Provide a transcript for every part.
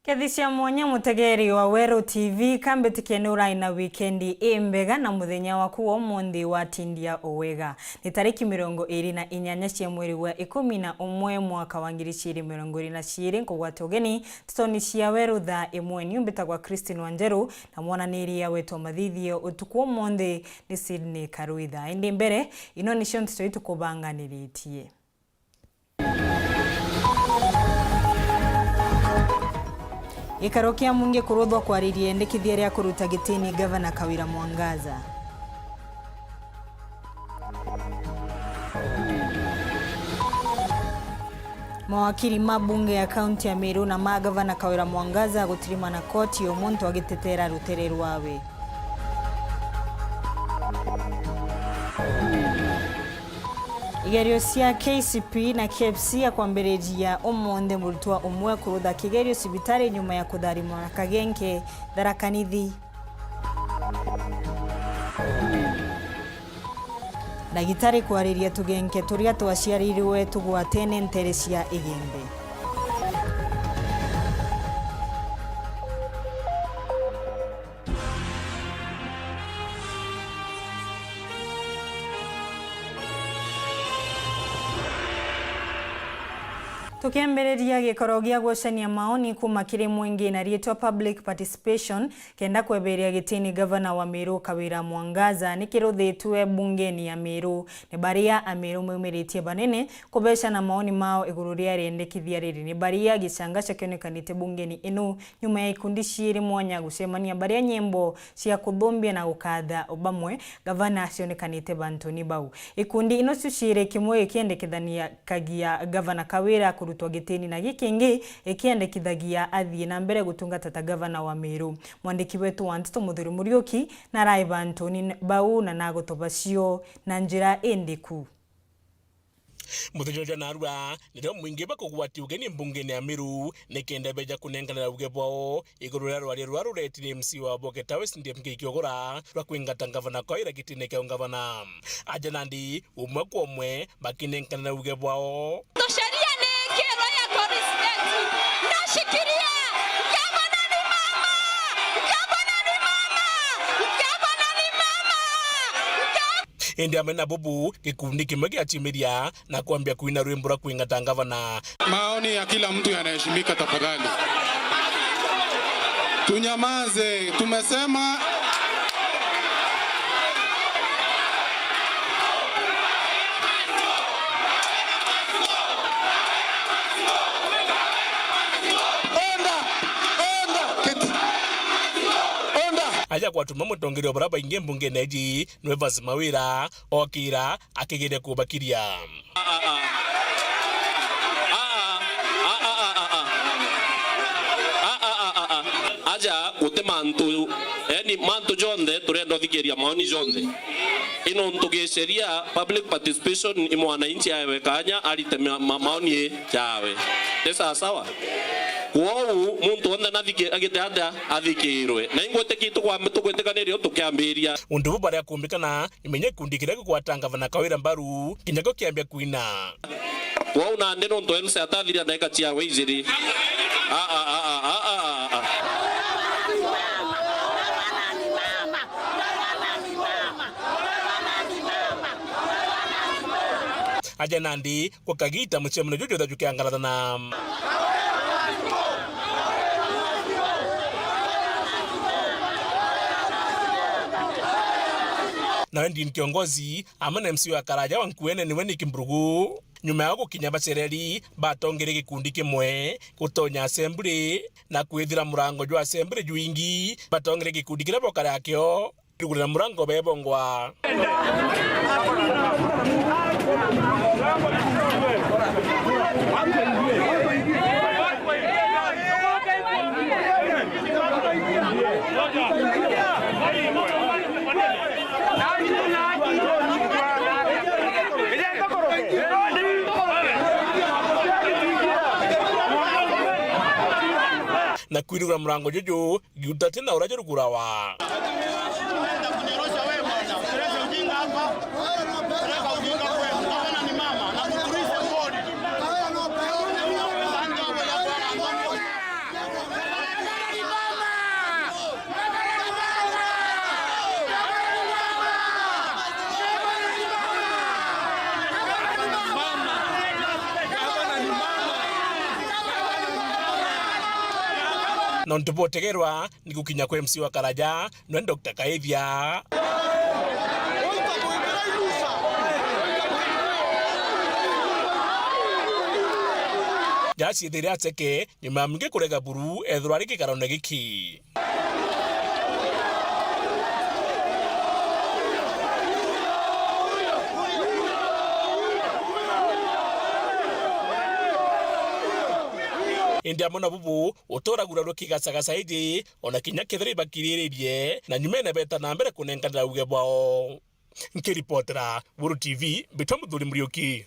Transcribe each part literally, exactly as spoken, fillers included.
Ngethi cia mwanya, mutegeri wa Weru T V, kambitikia ni urai na wikendi imbega na muthenya waku wa umunthi watindia o wega. Ni tariki mirongo iri na inyanya cia mweri wa ikumi na umwe mwaka wa ngiri ciiri mirongo iri na ciiri, nkugwate ugeni ntetoni cia Weru thaa imwe. Niu mbitagwa Christine Wanjeru, na mwananiria wetu wa mathithio utuku wa umunthi ni Sydney Karwitha. Indi mbere, ino nicio nteto itukubanganiritie. Gikaro kia mungi kuruthwa kwariria iendekithia ria kuruta gitini Gavana Kawira Mwangaza. Mawakiri ma bunge ya kaunti ya Meru na ma Gavana Kawira Mwangaza gutirimana koti o muntu agitetera rutere rwawe. Igerio cia K C P na K F C ya kwambiriria umunthi, murutwa umwe kurutha kigerio cibitari nyuma ya kutharimwa na kagenke Tharaka Nithi. Ndagitari kwariria tugenke turia twaciarirwe tugwatene ntere cia Igembe. Tukiambiriria gikoro gia gucania maoni kuuma kiri mwingi na riitwa public participation, kenda kweberia gitini Gavana wa Meru Kawira Mwangaza, ni kiruthitwe bungeni ya Meru. Ni baria Ameru maumiritie banene kubecana maoni mao iguru ria riendekithia riri. Ni baria gicangaca kionekanite bungeni ino nyuma ya ikundi ciiri mwanya gucemania, baria nyimbo cia kuthumbia na gukatha o bamwe gavana cionekanite bantuni bau. Ikundi ino cio ciiri, kimwe gikiendekithania kagia Gavana Kawira kurutwa gitini na gikingi gikiendekithagia athii na mbere gutungata ta gavana wa Meru. Mwandiki wetu wa nteto Muthuri Muriuki narai bantuni bau na nagutoba cio na njira indiku. Muthenya jwa narua, nirio mwingi bakugwatia ugeni mbungeni ya Meru, nikenda beja kunenkanira uge bwao iguru ria rwaria ruria ruretire M C wa Boke Towers Ndem Kiogora rwa kwingata ngavana Kawira gitine kia ungavana. Aja nandi, umwe kwa umwe, bakinenkanira uge bwao. Sheria ni kiro ya kurespect. Nashikilia, gavana ni mama! Gavana ni mama! Gavana ni mama! Indi amwe na bubu, gikundi kimwe giaciumiria na kwambia kuina rwimbo rwa kwingata ngavana. Maoni ya kila mtu yanaheshimika tafadhali. Tunyamaze, tumesema. Enda, enda, keti. Enda. Aja kwatuma mutongeria wa baria baingi mbungene iji, niwe Evans Mawira, okira akigeria kubakiria. Aja guti mantu, yani mantu jonthe turenda uthikiria maoni jonthe. Ino ntu giceria public participation i mwananchi aewe kanya arite ma-, ma-, maoni jawe. Ni sawa sawa? Kwou muntu wonthe nathiki-, agite atia athikirwe. Na ingwitikia tukwambi-, tugwitikaniria u tukiambiria. Untu bu baria kumbikana, imenya gikundi kiria gigwata ngavana Kawira mbaru, kinya gio kiambia kwina. Kwou nandi nontu Elsa atathiria ndagika ciawe ijiri. A, a, a. Aja nandi, gwa kagiita mucemanio juju jutha jukiangarathana. Nawe Dean Kiongozi, amwe na M C wa Karaja wa Nkuene niwe Nick Mburugu. Nyuma ya gukinya bacereri, batongere gikundi kimwe gutonya assembly, na kwithira murango jwa assembly jwingi, batongere gikundi kiria bokare akio. Rugurira murango bebongwa. Na kwirugura murango juju, giuta ti na uria jurugurawa. Unaenda kunyorosha wewe bwana. Peleka ujinga hapa. Peleka ujinga kwenu. Gavana ni mama. Na kutulize ngori. Asante, Bwana. Nontu bwotegerwa ni gukinya kwa M C A wa Karaja, nwe Doctor Kaithia. Jaciethire aceke nyuma ya mwingi kurega buru ethirwa ari gikarone giki. Indi amwe na bubu, uturagura rwa kigacagaca iji, ona kinya kethira ibakiriririe, na nyumene beeta na mbere kunenkanira uge bwao. Nkiripotera Buru T V, mbitwa Muthuri Muriuki.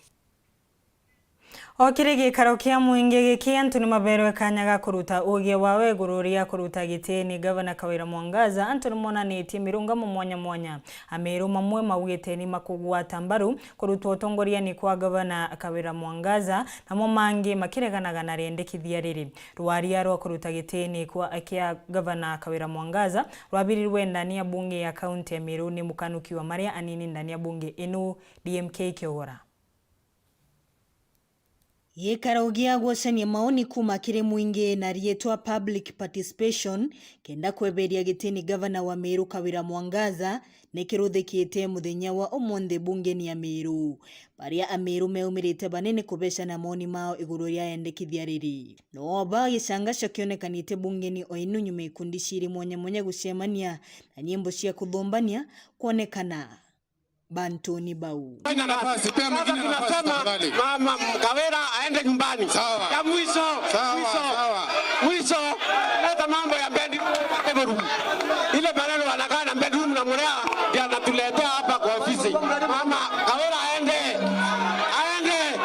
O kiri gikaro kia mwingi giki, antu ni maberwe kanya ga kuruta ugia wao iguru ria kuruta giti ni Gavana Kawira Mwangaza. Antu ni monanitie mirungamo mwanya mwanya. Amiru mamwe maugite ni makugwata mbaru kurutwa utongoriani kwa Gavana Kawira Mwangaza, namo mangi makireganaga na riendekithia riri. Rwaria rwa kuruta giti ni kwa, kia Gavana Kawira Mwangaza rwabirirwe ndani ya bunge ya kaunti ya Meru ni mukanuki wa maria anini ndani ya bunge inu, D M K Kiogora. Gikaro gia gwocania maoni kuuma kiri mwingi na riitwa public participation, kenda kweberia gitini gavana wa Meru Kawira Mwangaza, ni kiruthikite muthenya wa umunthi bungeni ya Meru, baria Ameru meumirite banene kubecana maoni mao iguru ria yendekithia riri. No ba gicangaco kionekanite bungeni o inu nyuma ikundi ciiri mwanya mwanya gucemania na nyimbo cia kuthumbania kwonekana bantuni bau. Haina nafasi, pea mwingine nafasi, tafadhali. Mama Kawira aende nyumbani. Sawa. Ya mwisho, sawa, mwisho, sawa. Mwisho, leta mambo ya bedroom. Ile maneno wanakaa na bedroom na Murea, ndio anatuletea hapa kwa ofisi. Mama Kawira aende. Aende.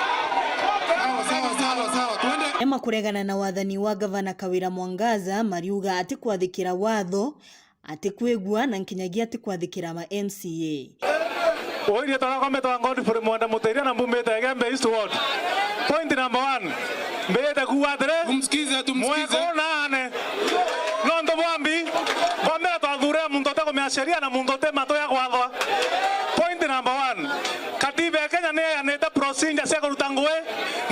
Sawa, sawa, sawa, sawa. Tuende. Ema kuregana na wathani wa Gavana Kawira Mwangaza, mariuga ati kwathikira watho, atikwigua na nkinyagia atikwathikira ma M C A. Uyu riitwa riakwa mbitagwa Godfrey Mwenda Mutiria na mbumite Igembe East Ward. Point number one, mbirite kuuga atiri, tumsikize, tumsikize. Mwekuru na ane. Nontu bwa mbi, bombire twathuurire muntu utikumenya sheria na muntu uti matu ya kwathwa. Point number one, katiba ya Kenya ni yeanite procedure cia kuruta ngugi,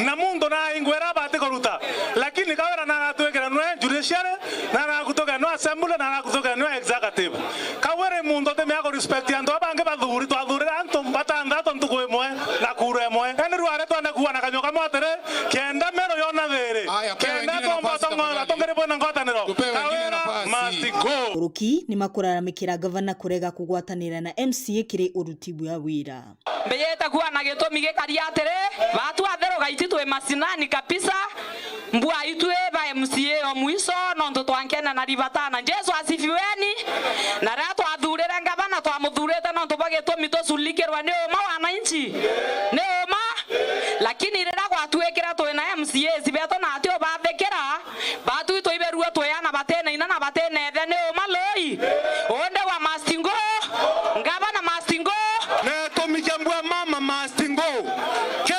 na muntu naingwira abati kuruta. Lakini Kawira naratwikira nwe judiciary, na arakutuke no assembly, na arakutuke no executive. Kawiri muntu utimenya ku respect antu aba bangi bathuri, twathurire antu batanthatu ntuku imwe na kura imwe. Eni rware twenda kuwa na kanyua kamwe atiri, kenda Meru yona thiri. Aya, pewe kenda wengine twomba nafasi, tong'ora, tafadhali. Tongere bwena ngwataniro. Tupewe wengine Kawira nafasi. Must go. Kuruki ni makuraramikira gavana kurega kugwatanira na M C A kiri uruti bwa wira. Mbijite kuona gitumi gikari atiri, batu athiru gaiti twi macinani kabisa, mbua itwi ba M C A o mwiso, nontu twankene na ribatana. Jesu asifiweni. Na riria twathurire ngavana, twamuthurite nontu bwa gitumi tuculikirwe ni uma wananchi. Ni uma. Lakini riria gwatuikire twina M C As betu na ati ubathikira, Batu itwiberua twi ana batena ina na batena ithe, ni uma lui? Undi wa must go. Ngavana must go. Netumike mbua mama must go. Ke,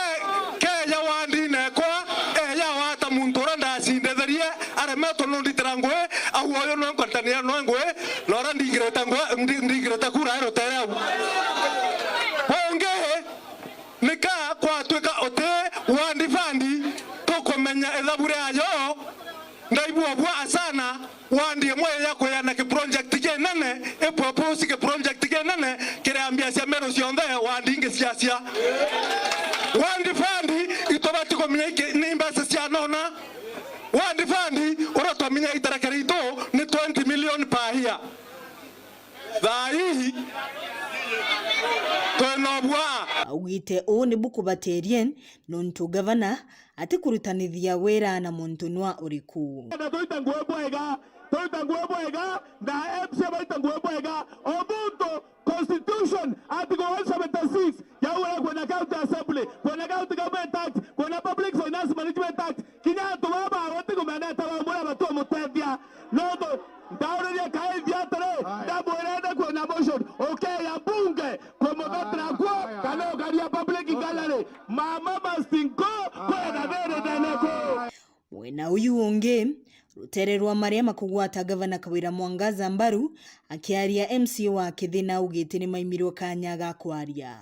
keja wandine ekwa, eja wata muntu uria ndacindithirie, aremetwe nunditira ngui, au uyu no nkoritania no ngui, na uria ndingirite ngui, ndi-, ndingirite kura e rutere au. Bungi, Nika kwatwika uti wandi fandi, tukumenya ithabu riayo, ndaibua bua asana, wandi imwe ya kuyana ki project kinene, i propose ki project kinene, kiria mbia cia Meru cionthe, wandi ingi ciacia. Wandi fandi, itubati kumenya iki ni mbeca cia nona. Wandi fandi, uria twamenya itaraka ritu ni twenty million per year. Thaa ii, twina ubua. Augite uu ni bukubaterie nontu gavana atikurutanithia wira na muntu nwa uriku. Na twaita ngugi bwega, twaita ngugi bwega, na M C A baita ngugi bwega. O muntu constitution, article one seventy-six, yauga kwina county assembly, kwina county government act, kwina public finance management act, kinya antu baba batikumenya ni ata bamwe batikumutethia. Nontu ndauririe Kaithia atiri, aya, ndamwira ende kwina motion, ukeya bunge kumuthatira kuo, aya, kana ukaria public gallery. Mama must go, kwina thiri ndene kuu. Mwena uyu ungi, rutere rwa maria makugwata gavana Kawira Mwangaza mbaru, akiaria M C A wa Kithina augite nimaimirwe kanya ga kwaria.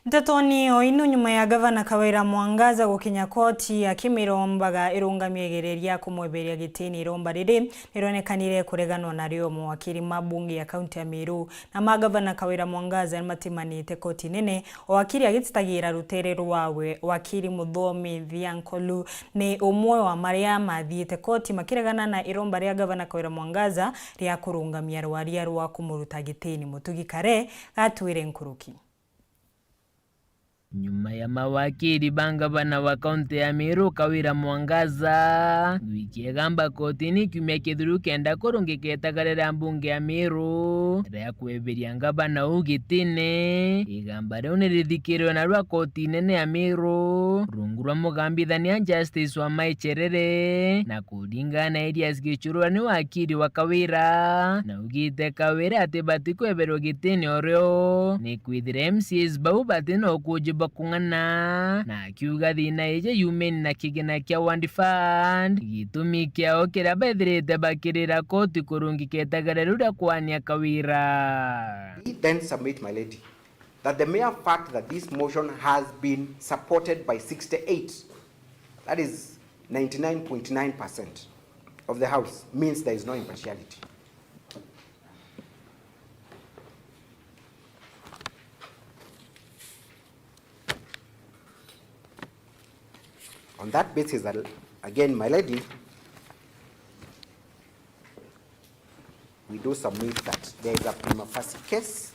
Ntetoni o ino, nyuma ya Gavana Kawira Mwangaza gukinya koti akimirombaga irungamie igeria ria kumweberia gitini, iromba riri nironekanire kureganwa nario. Mawakiri ma mbunge ya kaunti ya Meru na ma Gavana Kawira Mwangaza nimatimanite koti nene, o wakiri agititagira rutere rwawe. Wakiri Muthomi Thiankolu ni umwe wa maria mathiite koti makiregana na iromba ria Gavana Kawira Mwangaza ria kurungamia rwaria rwa kumuruta gitini. Mutugi Kare gatwire nkuruki. Nyuma ya mawakiri ba ngavana wa kaunti ya Meru, Kawira Mwangaza, gwikia igamba kotini kiumia kithiru kenda kurungika itagaria ria mbunge ya Meru ria kweberia ngavana uu gitine, igamba riu ni rithikirwe narua koti nene ya Meru rungu rwa mugambithania Justice Wamai Cherere, na kuringana na Elias Gichurwa ni wakiri wa Kawira, na augite Kawira atibati kweberwa gitini o rio, nikwithira M C As bau bati na ukuuji bwa kung'ana, na akiuga thina iji yumeni na kigina kia Ward Fund, gitumi kiao kiria bethirite bakirira koti kurungika itagaria riu ria kwania Kawira. We then submit, my lady, that the mere fact that this motion has been supported by sixty-eight, that is ninety-nine point nine percent of the House, means there is no impartiality. On that basis, al-, again, my lady, we do submit that there is a prima facie case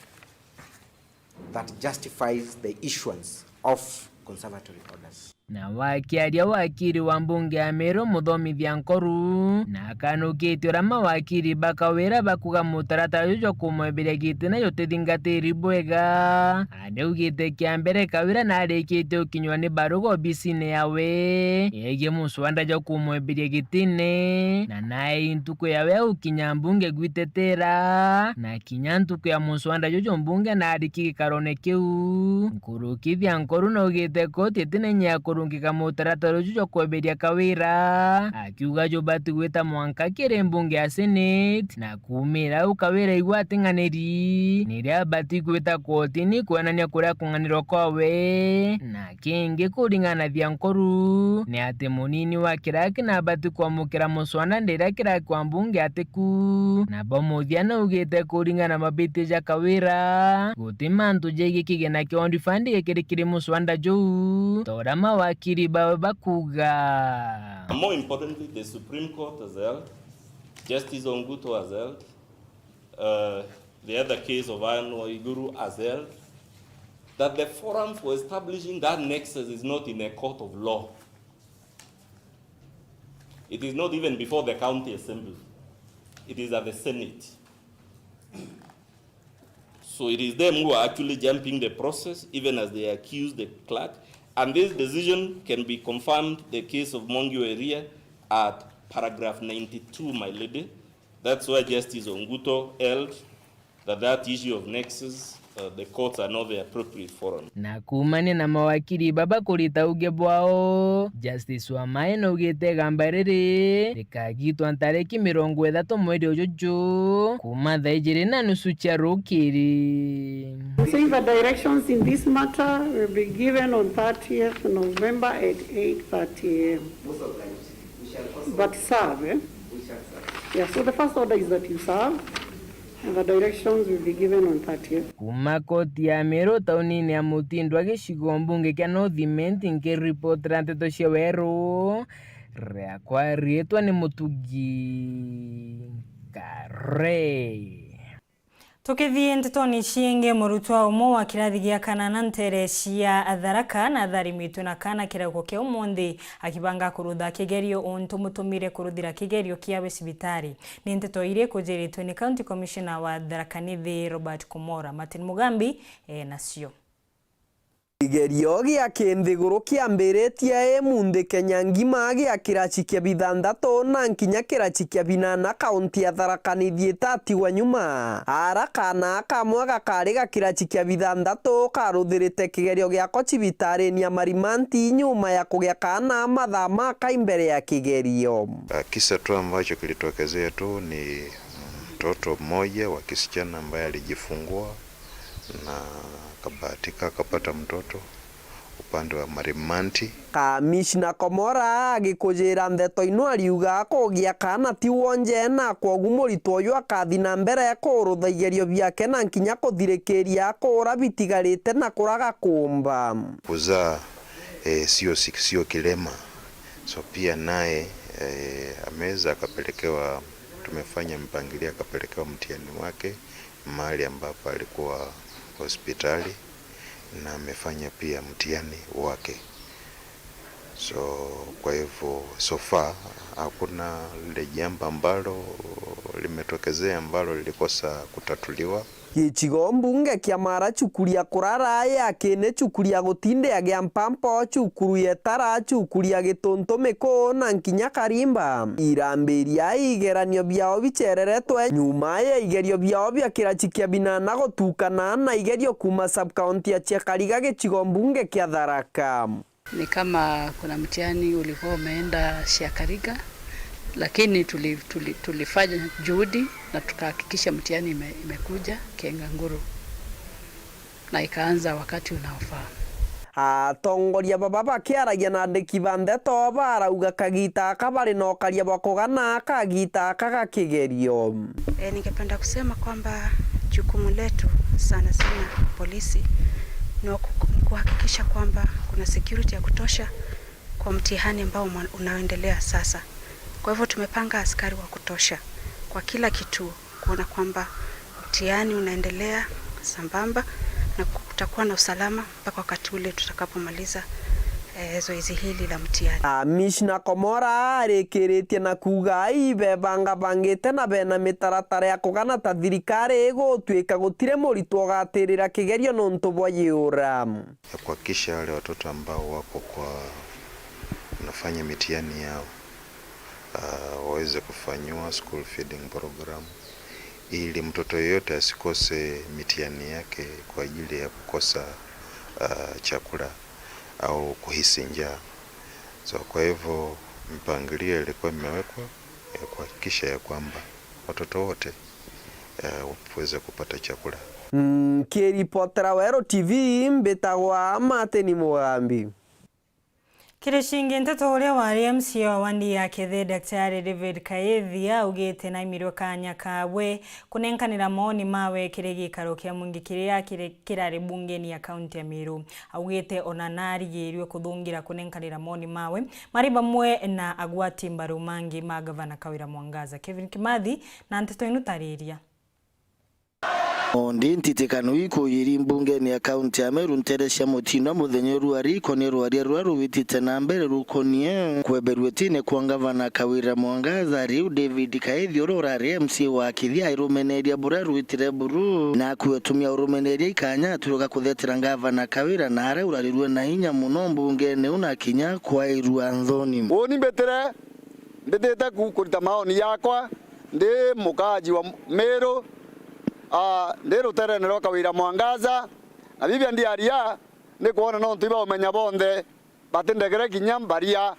that justifies the issuance of conservatory orders. Na wakiaria wakiri wa mbunge ya Meru, Muthomi Thiankolu, na akanukitie uria mawakiri ba Kawira bakuga mutaratara juju jwa kumweberia gitine jutithingatiri bwega. Ariugite kia mbere, Kawira narikitie ukinywa ni baruga obisine yawe yegie muswanda jwa kumweberia gitine, na nae ntuku yawe ya gukinya mbunge gwitetera, na kinya ntuku ya muswanda juju mbunge nariki gikarone kiu. Nkuruki Thiankolu naugite koti itinenya ya kurungika mutaratara uju jwa kweberia Kawira, akiuga jubati gwita mwanka kiri mbunge ya Senate, na kuumira au Kawira aigua ating'aniri, niria abati gwita kotini kwonania kuria kung'anirwa kwawe. Na kingi kuringana na Thiankolu ni ati munini wa Kiraki nabati kwamukira muswanda ndiria Kiraki wa mbunge atiku. Na bo muthia naugite kuringana na mabiti ja Kawira, guti mantu jegie kigina kia Ward Fund gikiri kiri muswanda juu, ta uria mawakiri bawe bakuga. More importantly, the Supreme Court has held, Justice Onguto has held, uh, the other case of Anne Waiguru has held, that the forum for establishing that nexus is not in a court of law. It is not even before the county assembly. It is at the Senate. So it is them who are actually jumping the process, even as they accuse the clerk. And this decision can be confirmed, the case of Mongi Weria, at paragraph ninety-two, my lady. That's why Justice Onguto held that that issue of nexus, uh, the courts are not the appropriate forum. Na kuumania na mawakiri baba kurita uge bwao, Justice Wamai naugite igamba riri rikagitwa ntariki mirongo ithatu mweri ujuju, kuuma thaa ijiri na nusu cia rukiri. Saying the directions in this matter will be given on thirtieth November at eight thirty A M. But serve, eh? Yeah, so the first order is that you serve, and the directions will be given on thirtieth. Kuuma koti ya Meru taunini ya Mutindwa gicigo mbunge kia North Imenti, nkiripotera nteto cia Weru, riakwa riitwa ni Mutugi Kare. Tukithii ntetoni ciingi, murutwa umwe wa kirathi gia kanana ntere cia Tharaka na atharimitwe na kaana kirauko kia umunthi akibanga kurutha kigerio untu mutumire kuruthira kigerio kiawe cibitari. Ni nteto iriku jiritwe ni County Commissioner wa Tharaka Nithi, Robert Kumora? Martin Mugambi e nacio. Kigerio gia kinthiguru kiambiritie imunthi Kenya ngima gia kiraci kia bithanthatu na nkinya kiraci kia binana kaunti ya Tharaka Nithi itatigwa nyuma. Ara kaana kamwe gakari ga kiraci kia bithanthatu karuthirite kigerio giako cibitarini ya Marimanti nyuma ya kugia kaana mathaa makai mbere ya kigerio. Ah, kisa tu ambacho kilitokezea tu ni mtoto mmoja wa kisichana ambaye alijifungua na Kabahatika akapata mtoto upande wa Marimanti. Kamishna Komora agikujira ndeto ino ariuga kugia kaana ti wonje, na kwogu muritwa uyu akathi na mbere kurutha igerio biake na nkinya kuthirikiria kuura bitigarite na kuraga kuumba. Kuzaa, eh, sio si-, sio kilema. So pia naye, eh, ameweza akapelekewa, tumefanya mpangilio, akapelekewa mtihani wake mahali ambapo alikuwa hospitali, na amefanya pia mtihani wake. So kwa hivyo, so far hakuna lile jambo ambalo limetokezea ambalo lilikosa kutatuliwa. Gicigo mbunge kia Mara, cukuru ya kurara ya Kine, cukuru ya gutindia gia Mpampo, cukuru ya Itara, cukuru ya Gituntu, Miku na nkinya Karimba irambiria igeranio biao bicereretwe nyuma ya igerio biao bia kiraci kia binana gutukana na igerio kuuma sub-county ya Chiakariga, gicigo mbunge kia Tharaka. Ni kama kuna mtihani ulikuwa umeenda Chiakariga, lakini tuli-, tuli-, tulifanya juhudi na tukahakikisha mtihani ime-, imekuja Kienganguru na ikaanza wakati unaofaa. Atongoria baba bakiaragia na andiki ba ndeto barauga kagita aka bari na ukaria bwa kugana kagita aka ga kigerio. E, ningependa kusema kwamba jukumu letu sana sana polisi ni wa ku-, ni kuhakikisha kwamba kuna security ya kutosha kwa mtihani ambao uma-, unaoendelea sasa. Kwa hivyo tumepanga askari wa kutosha kwa kila kituo kuona kwamba mtihani unaendelea sambamba na kutakuwa na usalama mpaka wakati ule tutakapomaliza, eh, zoezi hili la mtihani. Kamishna Komora arikiritie na kuuga ibebangabangite na bena mitaratara ya kugana ta thirikari igutwika gutiri muritwa ugatirira kigerio nontu bwa yiura. Ya kuhakikisha wale watoto ambao wako kwa, wanafanya mitihani yao, ah, waweze kufanyiwa school feeding program, ili mtoto yeyote asikose mitihani yake kwa ajili ya kukosa, ah, chakula au kuhisi njaa. So, kwa hivyo, mpangilio ilikuwa imewekwa ya kuhakikisha ya kwamba watoto wote, eh, waweze kupata chakula. Nkiripotera Weru T V, mbitagwa Martin Mugambi. Kiri cingi nteto, uria wari M C A wa wandi ya Kithe, Daktari David Kaithia, augite naimirwe kanya kawe kunenkanira maoni mawe kiri gikaro kia mungi kiria kiri-, kirari bungeni ya kaunti ya Meru. Augite ona narigirue kuthungira kunenkanira maoni mawe mari bamwe na agwati mbaru mangi ma Gavana Kawira Mwangaza. Kevin Kimathi na nteto inu tariria. Ondi ntitikano ikuyiri mbungeni ya kaunti ya Meru ntere cia mutindo muthenya rua rikonie rwaria rura ruwitite na mbere rukonie kweberua itine kwa Ngavana Kawira Mwangaza. Riu David Kaithia uria urari M C A wa Kithia airumeneria buria rwitire buru, na akui utumia urumeneria ikanya aturuka kuthetera Ngavana Kawira na aria urarirue na inya muno mbungeni una kinya kwairua nthoni. Uuni mbitire, mbitite ku-, kurita maoni yakwa ndi mukaaji wa Meru, ah, ndi ruterene rwa Kawira Mwangaza, na bibia ndiaria ni kwona nontu ibaumenya bonthe batindegere kinya mbaria.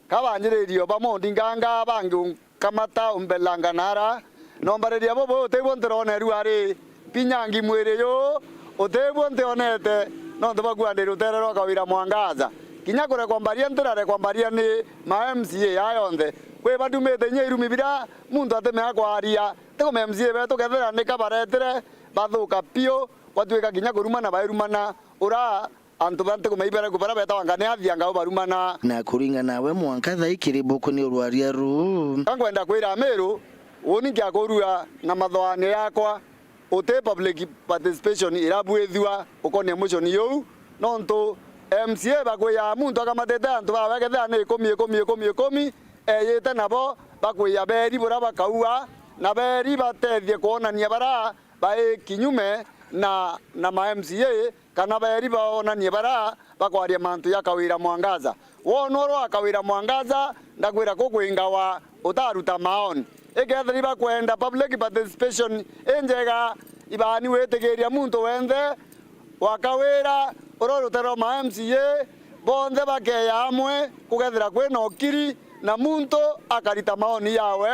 Ka banjiririe o bamwe undinganga, bangi unkamata umbelanga nara, na umbariria bubu utibwo ntironeru ari. Pinyangi mwiri yu, utibwo ntionete, nontu bwa kuandira rutere rwa Kawira Mwangaza. Kinya kurekwa mbaria ntirarekwa mbaria ni ma M C A aa yonthe. Kwi badumite inya irumi biria muntu atimea kwaria. Ti kuma M C A betu kethira nika baretire, bathuka piu, gwatuika kinya kurumana bairumana. Ura antu ba ntikuma iberekwa baria betagwa ngania thianga ubarumana. Na kuringana nawe, mwanka thaa ikiri buku ni urwaria ruu. Ka nkwenda kwira Amiru, uuni nkiakurua na mathoanio yakwa, uti public participation irabwithua ukonia motion yuu, nontu M C A bakwiyaa muntu akamatite antu bawe kethira ni ikumi, ikumi, ikumi, ikumi, eyite nabo bakwiya beri buria bakaua, na beri batethie kwonania baria bai kinyume na, na ma M C A, kana beri baonanie baria bakwaria mantu ja Kawira Mwangaza. Wonwa rwa Kawira Mwangaza, ndakwira kukwingawa utaruta maoni. Ikethira ibakwenda public participation injega, ibaani witikiria muntu wenthe wa Kawira uria urutero ma M C A, bonthe bakeya amwe kukethira kwina ukiri, na muntu akarita maoni jawe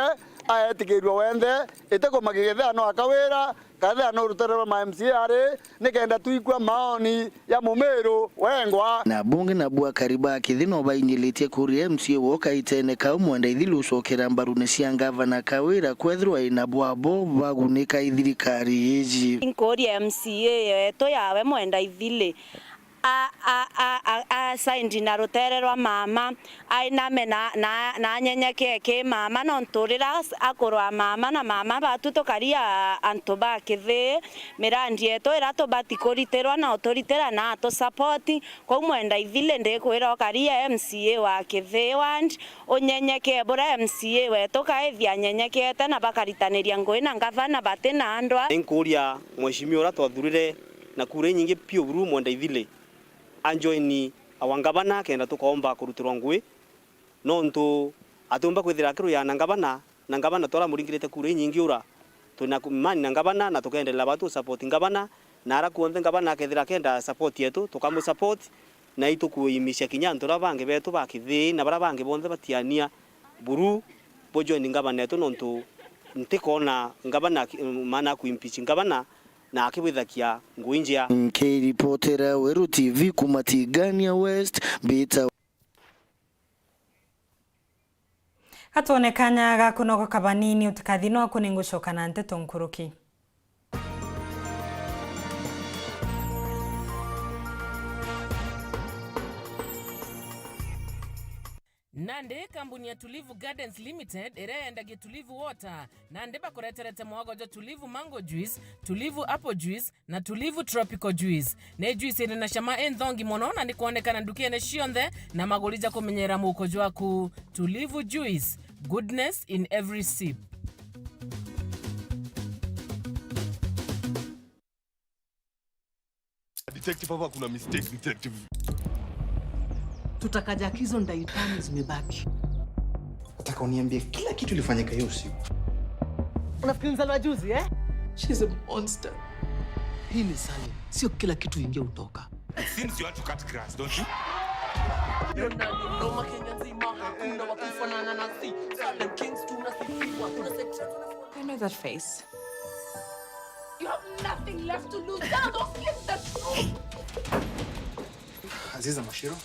aetikirua wenthe, itikumaki kethira no a Kawira, Kathea no rutere rwa ma M C A ari, nikenda tuigua maoni ya Mumiru wengwa. Na bunge na bwakari ba Kithi no bainyilitie kuria M C A wao kaitene kau Mwenda Ithili ucokera mbarune cia ngavana Kawira kwethirwa ina bwabo bagunika i thirikari iji. Nkuria M C A yetu yawe Mwenda Ithili a, a, a, a, a signed na rutere rwa mama, ainame na, na, na anyenyekee ki mama, nontu rira akuru a mama na mama batu tukari a, antu ba Kithii, mirandi yetu ira tubati kuritirwa na uturitira na atu support. Kwou Mwenda Ithili ndikwira ukari a M C A wa Kithii ward, unyenyekee buria M C A wetu Kaithi anyenyekete na bakaritaniria ngugi na ngavana bati na ndwa. Inkuria mheshimiwa uria twathurire na kura inyingi piu buru Mwenda Ithili anjoini awa ngavana kenda tukoomba kurutirwa ngugi, nontu atiumba kwithira akiruyana na ngavana, na ngavana twaramuringirite kura inyingi ura. Twina imani na ngavana na tukeendelela batu support ngavana, na ara kuonthe ngavana akethira akenda support yetu, tukamu support, na itukuimisha kinya antu aria bangi betu ba Kithii na baria bangi bonthe batiania buru bujoini ngavana yetu, nontu ntikoona ngavana aki-, maana ya kuimpeach ngavana na akibwithakia ngugi njea. Nkiripotera Weru T V kuma Tigania West, mbita. Gatwone kanya ga kunogoka banini, utikathi no aku ningucoka na nteto nkuruki. Nandi kambuni ya Tulivu Gardens Limited iria yendagia Tulivu Water, nandi bakureterete mwago jwa Tulivu Mango Juice, Tulivu Apple Juice na Tulivu Tropical Juice. Ni juice iri na cama inthongi mono na ni kwonekana ndukene cionthe na maguri ja kumenyera muuko jwaku. Tulivu Juice, goodness in every sip. Detective, hapa kuna mistake, detective. Tutakaja hizo ndai tano zimebaki. Nataka uniambie kila kitu ilifanyika hiyo usiku. Unafikiri nilizaliwa juzi, eh? She's a monster. Hii ni Salim. Sio kila kitu ingia utoka. It seems you had to cut grass, don't you? Noma Kenya nzima, hakuna wa kufanana nasi. Salem Kings tunasifiwa, tuna section. I know that face. You have nothing left to lose. Tell those kids the truth. Aziza Mashiro,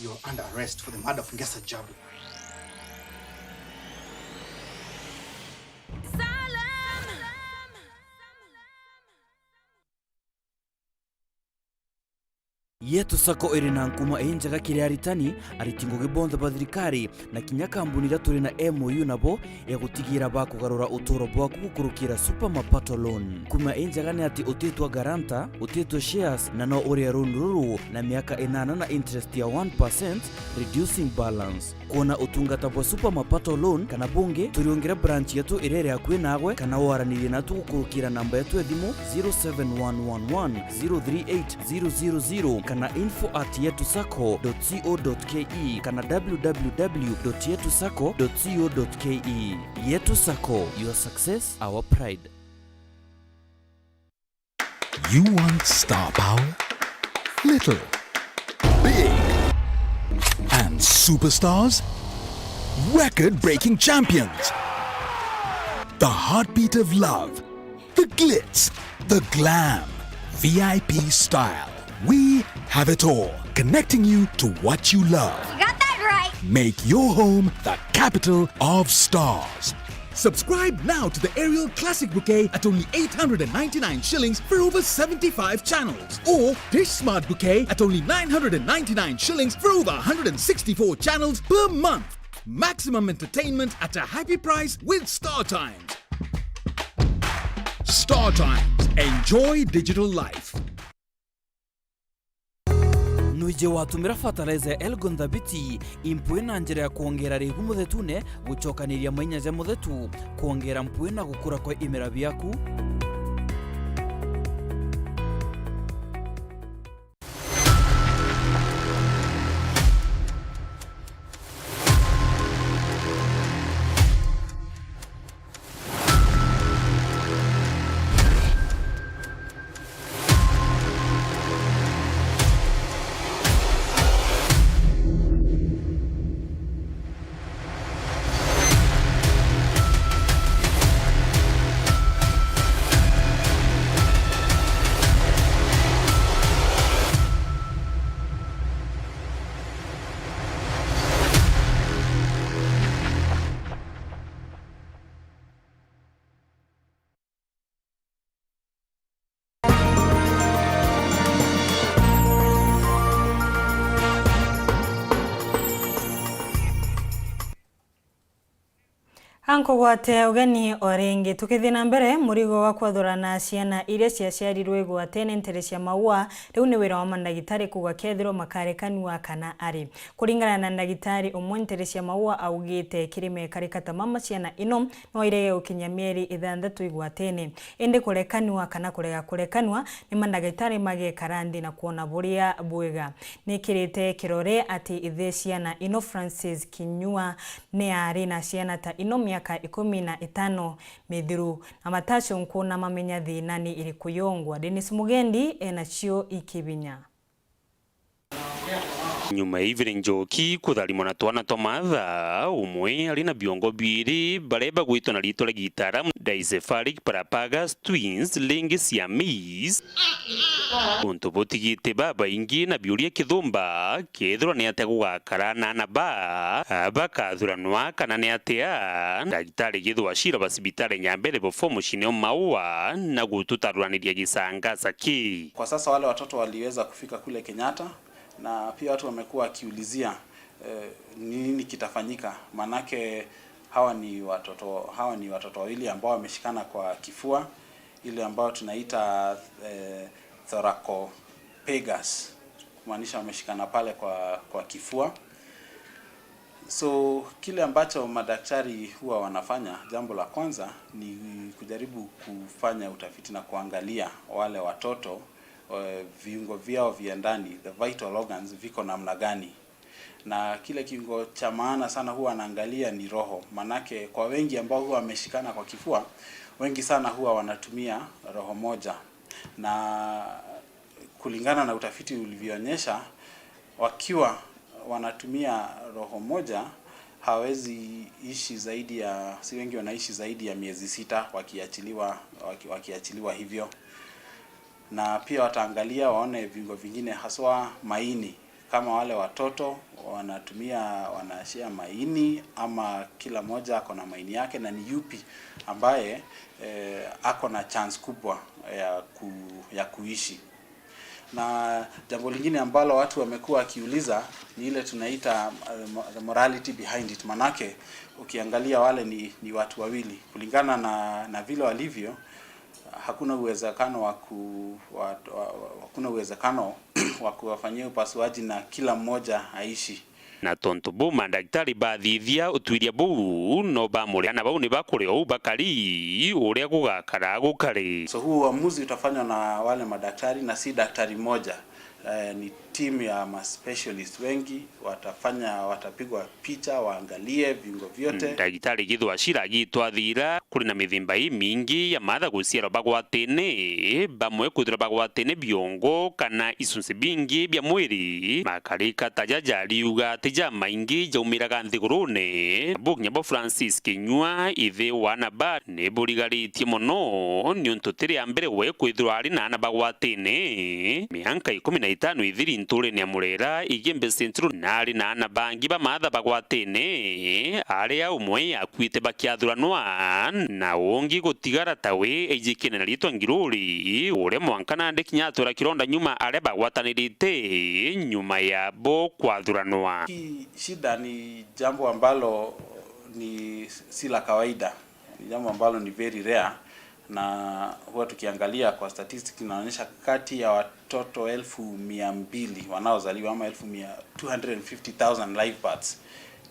you're under arrest for the murder of Ngesa Jabu. Yetu Sacco iri na nkuma injega kiri aritani, ariti ngugi bonthe ba thirikari, na kinya kambuni iria turi na M O U nabo ya gutigira bakugarura uturo bwaku gukurukira Super Mapato Loan. Nkuma injega ni ati utitwa guarantor, utitwa shares, na no urie loan ruru na miaka inana na interest ya one percent, reducing balance. Kwona utungata bwa Super Mapato Loan kana bungi, turiungire branch yetu iria iri akui naagwe, kana waranirie natu gukurukira namba yetu ya thimu zero seven one one one zero three eight zero zero zero kana info at yetu sacco dot co dot ke kana w w w dot yetu sacco dot co dot ke. Yetu Sacco, your success, our pride. You want star power? Little. Big. And superstars? Record-breaking champions. The heartbeat of love. The glitz. The glam. V I P style. We have it all. Connecting you to what you love. You got that right. Make your home the capital of stars. Subscribe now to the Aerial Classic Bouquet at only eight hundred and ninety-nine shillings for over seventy-five channels. Or Dish Smart Bouquet at only nine hundred and ninety-nine shillings for over one hundred and sixty-four channels per month. Maximum entertainment at a happy price with Star Times. Star Times. Enjoy digital life. Nwiji watumira fertilizer ya Elgon Thabiti, impwi na njira ya kwongera rigu muthetune, gucokaniria mainya ja muthetu, kwongera mpwi na gukura kwa imera biaku. Ankugwate ugeni o ringi. Tukithii na mbere, murigo wa kwathurana ciana iria ciaciarirwe igwatene ntere cia Maua, riu ni wira wa mandagitari kuuga kethirwa makarekanua kana ari. Kuringana na ndagitari umwe ntere cia Maua, augite kiri mekarika ta mama ciana ino no irege gukinyia mieri ithanthatu igwatene. Indi kurekanua kana kurega kurekanua ni mandagitari magekara nthi na kwona buria bwega. Nikirite kirore ati ithe ciana ino Francis Kinyua ni ari na ciana ta ino miaka ikumi na itano mithiru, na matacunku na mamenya thina ni iriku yongwa. Dennis Mugendi enacio ikibinya. Nyuma ya Evelyn Njoki kutharimwa na twana twa maatha, umwe ari na biongo biiri baria bagwitwa na riitwa ria gitaaramu dicephalic parapagus twins, ringi Siamese. Untu butigite babaingi na biuria kithumba, kethirwa ni atia gugakara na aana baa bakathuranwa kana ni atia, ndagitari Githu Wachira wa cibitari ya Nyambere Bofo muciini o Maua na gututaruraniria gisangasa kii. Kwa sasa wale watoto waliweza kufika kule Kenyatta, na pia watu wamekuwa wakiulizia, eh, ni nini kitafanyika, maanake hawa ni watoto, hawa ni watoto wawili ambao wameshikana kwa kifua, ile ambayo tunaita, eh, thoracopagus, kumaanisha wameshikana pale kwa, kwa kifua. So, kile ambacho madaktari huwa wanafanya, jambo la kwanza ni kujaribu kufanya utafiti na kuangalia wale watoto, eh, viungo vyao vya ndani, the vital organs, viko namna gani. Na kile kiungo cha maana sana huwa anaangalia ni roho, manake kwa wengi ambao huwa wameshikana kwa kifua, wengi sana huwa wanatumia roho moja, na kulingana na utafiti ulivyoonyesha, wakiwa wanatumia roho moja, hawezi ishi zaidi ya, si wengi wanaishi zaidi ya miezi sita wakiachiliwa, waki-, wakiachiliwa hivyo. Na pia wataangalia waone viungo vingine, haswa maini, kama wale watoto wanatumia, wanashare maini, ama kila moja ako na maini yake, na ni yupi ambaye, eh, ako na chance kubwa ya ku-, ya kuishi. Na jambo lingine ambalo watu wamekuwa wakiuliza ni ile tunaita, eh, mo-, the morality behind it. Manake ukiangalia wale ni, ni watu wawili, kulingana na, na vile walivyo, hakuna uwezekano wa ku-, wa, wa, wa, hakuna uwezekano wa kuwafanyia upasuaji na kila mmoja aishi. Na tontu buu, mandagitari bathithia utwiria buu, no bamure aana bau ni bakure ou bakari, uria gugakara gukari. So, huu uamuzi utafanywa na wale madaktari na si daktari mmoja. Eh, ni timu ya ma specialist wengi, watafanya, watapigwa picha, waangalie viungo vyote. Ndagitari Githu Wachira agitwathira, kuri na mithemba imingi ya maatha guciarwa bagwatene, bamwe kwithirwa bagwatene biongo kana icunci bingi bia mwiri, makarika ta jaja ariuga ati jamaingi jaumiraga nthigurune. Bukinya bo Francis Kinyua, ithe wa aana ba, ni burigaritie mono, niuntu ti ria mbere we kwithirwa ari na aana bagwatene. Mianka ikumi na itano ithiri nturene ya Murera, Igembe Central, na ari na aana bangi ba maatha bagwatene, aria umwe akuite bakiathuranwa, na ungi gutigara tawe aijikene na riitwa Ngiruri, uria mwanka nandi kinya atwira kironda nyuma aria bagwatanirite nyuma ya bo kwathuranwa. Hii shida ni jambo ambalo ni si la kawaida, ni jambo ambalo ni very rare, na huwa tukiangalia kwa statistics inaonyesha kati ya watoto elfu mia mbili wanaozaliwa ama elfu mia, two hundred and fifty thousand live births,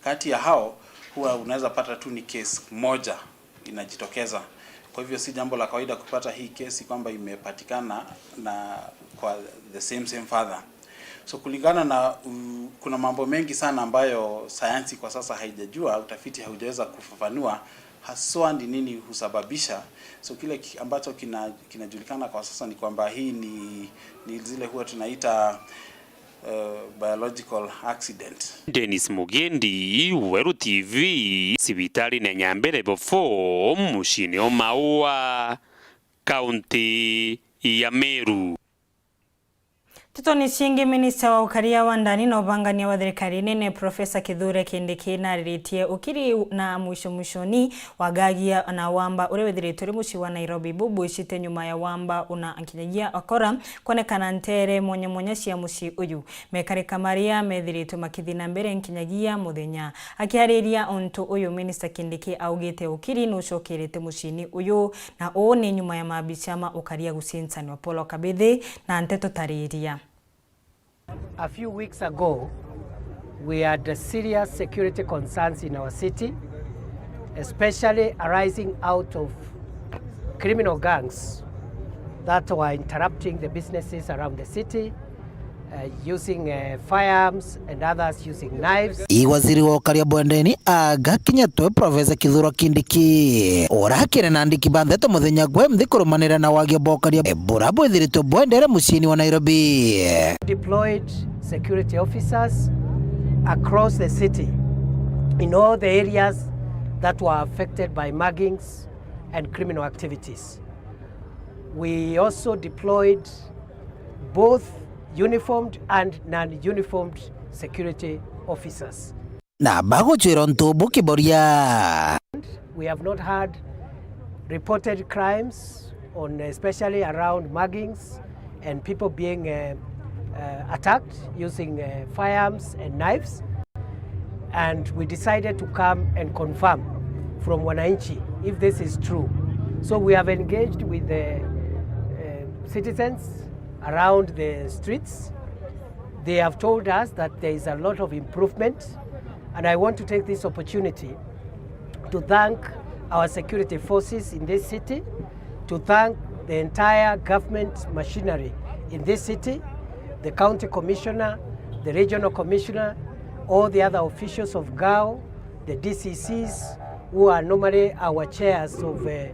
kati ya hao huwa unaweza pata tu ni case moja inajitokeza. Kwa hivyo si jambo la kawaida kupata hii kesi kwamba imepatikana na kwa the same, same father. So kulingana na, uh, kuna mambo mengi sana ambayo sayansi kwa sasa haijajua, utafiti haujaweza kufafanua haswa ni nini husababisha. So kile ki-, ambacho kina-, kinajulikana kwa sasa ni kwamba hii ni, ni zile huwa tunaita, uh, biological accident. Dennis Mugendi, Weru T V, cibitarine ya Nyambere Bofo, muciine o Maua, kaunti ya Meru. Ntetoni ciingi, minista wa ukaria wa ndani na ubangania wa thirikari nene, Professor Kithure Kindiki, nariritie ukiri na mwisho mwishoni wa Gagia na Wamba uria withiritwe uri mucii wa Nairobi bubwicite nyuma ya Wamba una nkinyagia akora kuonekana ntere mwanya mwanya cia mucii uyu. Mekarika maria methiritwe makithi na mbere nkinyagia muthenya. Akiariria untu uyu, Minista Kindiki augite ukiri nucokerete muciini uyu, na uu ni nyuma ya mabicha ma ukaria gucincanwa. Paul Kabithi na nteto tariria. A few weeks ago, we had serious security concerns in our city, especially arising out of criminal gangs that were interrupting the businesses around the city, uh, using, uh, firearms and others using knives. I waziri wa ukaria bwendeni agakinyetwe Professor Kithure Kindiki, urakire na andiki ba ndeto muthenya gwe mthi kurumanira na wagia bwa ukaria bura bwithiritwe bwendere muciini wa Nairobi. Deployed security officers across the city in all the areas that were affected by muggings and criminal activities. We also deployed both uniformed and non-uniformed security officers. Na bagucwira untu bukiboria. We have not had reported crimes on, especially around muggings and people being, uh, uh, attacked using, uh, firearms and knives. And we decided to come and confirm from wananchi if this is true. So we have engaged with the, uh, citizens around the streets. They have told us that there is a lot of improvement, and I want to take this opportunity to thank our security forces in this city, to thank the entire government machinery in this city, the county commissioner, the regional commissioner, all the other officials of Gao, the D C Cs, who are normally our chairs of, uh,